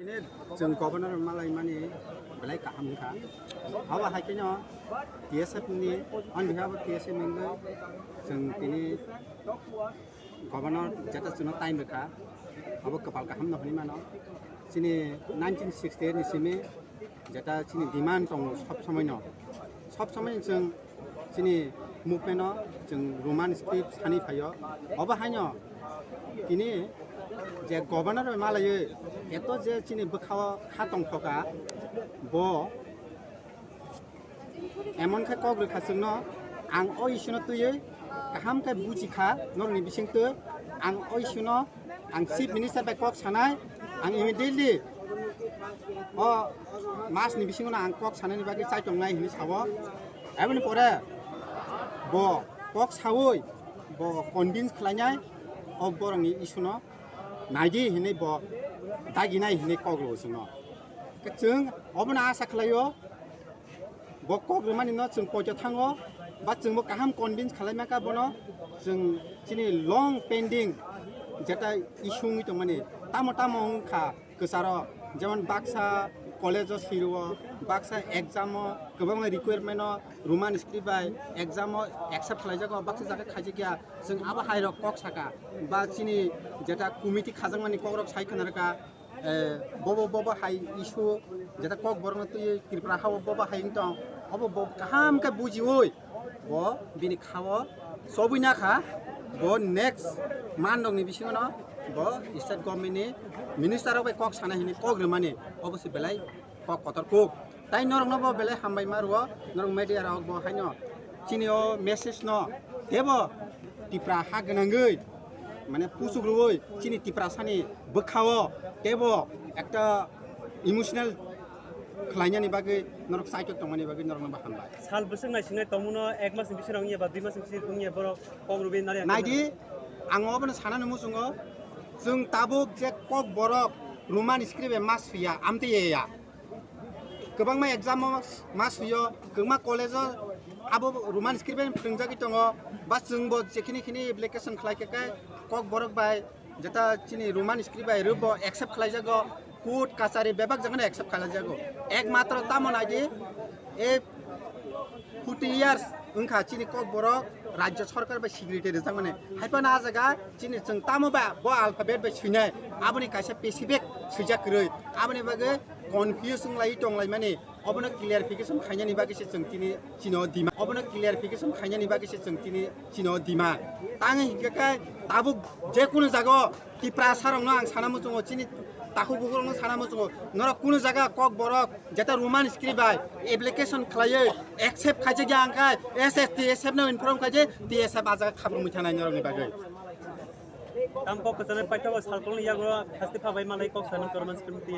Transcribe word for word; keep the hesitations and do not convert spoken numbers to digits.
Chwng governor malaimani belai kaham wngkha. Abo hai kheno T S F ni, on behalf of T S F ni wngwi chwng tini governor jeta chwngno time rwkha, abo kwpal kaham no hwnwi mano. Chini nineteen sixty-eight ni simi jeta chini demand tongo sob somoi no, sob somoi chwng chini movement no chwng Roman script sani phaio. Obo haino tini je governor bai malaiwi eto je chini bwkhao kha tongthoka, bo emon khe kok rwkha chwngno, ang o issue no twiwi kaham khe buji kha norokni bisingtwi, ang o issue no ang chief minister bai kok sanai, ang immediately o mas ni bisingo no ang kok sanani bagwi chai tongnai hinwi sao. Aboni pore bo kok saui bo convince khlainai, o borokni issue no naidi hinwi bo daginai hinwi kok rwo chwngno. Chwng obono asa khlaio, bo kok rwmani no chwng poito thango, ba chwngbo kaham convince khlai maka bono, chwng chini long pending jeta issue wngwi tongmani, tamo tamo wngkha kwcharo, jemon baksa college o sirwo, baksa exam o kwbangma requirement o Roman script bai exam o accept khlaijago, baksa jaga khaijakya, chwng abo hai rok kok saka, ba chini jeta committee khajakmani kok rok sai khna rwkha, eh, bobo, bobo hai issue, jeta kok borokno twiwi Tripura hao bobo hai wng tong, obo bo kaham khe bujiwi bo bini khao chobwi nakha, bo next month rokni bisingo no bo state government ni minister rok bai kok sana hinwi kok rwmani, obo se belai kok kotor kuk. Tai norokno bo belai hambai ma rwo, norok media rok bo haino chini o message no tebo Tipra ha gwnangwi, mane, puchuk rwui chini Tiprasani bwkhao tebo ekta emotional khlainani bagwi norok saitok tongmani bagwi norokno bo hambai. Sal bwswk naisingnai tongmano ek masni bisingo wngya ba dui masni bisingo wngya borok kok rwui nari. Naidi, ang obono sanani muchungo, chwng tabuk je kok borok Roman script bai ma swiya, amtwi ya. Kwbangma exam o ma swiyo, kwbangma college o abo Roman script bai phwrwngjagwi tongo, ba chwngbo jekhini khini application khlai khe kok borok bai jeta chini Roman script bai rwbo accept khlaijago, court kachari bebak jagano accept khlaijago. Ekmatro tamo naidi, e forty years wngkha chini kok borok rajya sorkar bai secretary rijak mani. Haiphano ah jaga chini chwng tamo ba bo alphabet bai swinai, aboni kaisa specific swijak kwrwi, aboni bagwi confuse wng lai tong lai mani. Obono clarification khainani bagwi se chwng tini chino demand. Obono clarification khainani bagwi se chwng tini chino demand. Tang hinkhe khe tabuk je kunu jaga o Tiprasa rokno ang sana muchungo, chini takhuk bukhuk rokno sana muchungo, norok kunu jaga kok borok jeta Roman script bai application khlaiwi accept khaijak ya, ang khai S S T S F no inform khaijak, T S F a jaga khabrumwi thanai norokni bagwi. Tam kok kwchangni paithago salkolni yago hasti phabai malai kok sanwi Roman script.